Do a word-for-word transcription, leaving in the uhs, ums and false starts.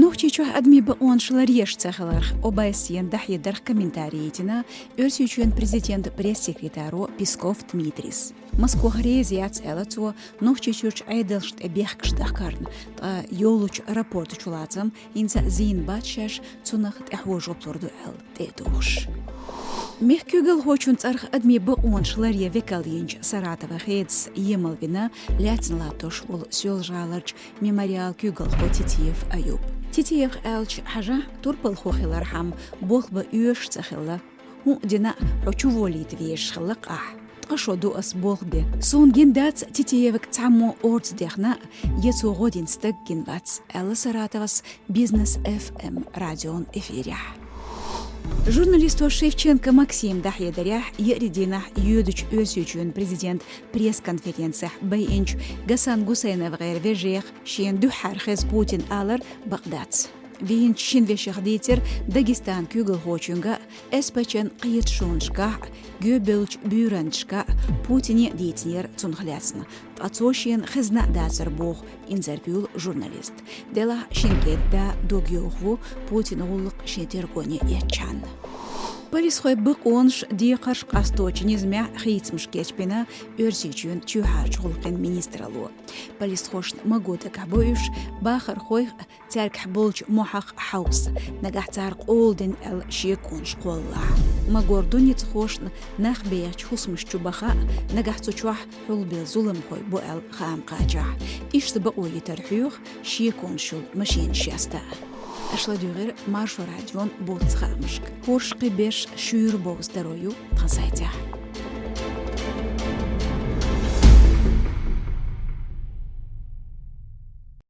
Нохчийчохь адамийн бакъонаш ларъеш ца хиларх Обамас дӀахьедарх комментарий йитина Оьрсийчоьнан президентан пресс-секретаро Песков Дмитрийс. Москва реза яц аьлла цо Нохчийчуьрчу Ӏедалшна тӀе бехкаш дахкарна, ткъа йоллучу рапорта чулацам хӀинца а зийна бац шаьш, цунах тӀаьхьо жоп лур ду аьлла тӀе а тухуш. Мехкан куьйгалхочун цӀарах адамийн бакъонаш ларъен векал йинчу Саратован хедас емал вина лаьцна латтош волу Соьлжа-ГӀаларчу «Мемориалан» куьйгалхо Титиев Аюб. Титиевх аьлча, хьажахь, турпалхо хилархьама болх бан оьшуш ца хилла. ХӀун а дина а, хьо чуволийта везаш хилла-кх ахь. Ткъа шо ду ас болх бе. Суна гина дац Титиевга цхьаммо орца дехна а, я цо гӀо дина стаг гина вац, аьлла Саратовас Бизнес F M радион эфирехь. Журналисто Шевченко Максима дӀахьедарехь, еарин дийнахь йоьдучу Оьрсийчоьнан президентан пресс-конференцехь байинчу Гасан ГусейновгӀеран вежарий шена дуьххьара хеза Путин алар бакъ дац. Вийначу шина вешех дийцира Дагестанан куьйгалхочуьнга а, С П Ч-н кхеташонашкахь а, гоьбевллачу буьйраннашкахь а Путине а дийцинера цунах лаьцна, ткъа цо шена хезна а дацара боху, инзарвуьйлу журналиста. Делахь шина кӀентан да дог йовха ву Путинан гӀуллакх шен тергоне эцчхьана. Полисхойн бакъонаш, декхарш къасточу низамехь хийцамаш кечбина Оьрсийчоьнан чоьхьарчу гӀуллакхийн министралло. Полисхошна маго дагахь бо уьш, бахархойх а, цаьргахь болчу мохьах а хьовса, нагахь цара къола дина аьлла шеконаш кхоллалахь. Магор ду ницкъахошна нах бехачу хӀусамаш чу баха а, нагахь цу чохь хьулбелла зуламхой бу аьлла хаам кхачахь. Иштта бакъо йитара хьоьху шеконаш йолу машенаш яста а. Аша ладуьйгӀира Маршо радион боццу хаамашка. ХӀорш кхин беш шуьйра бовза таро ю тхан сайтехь.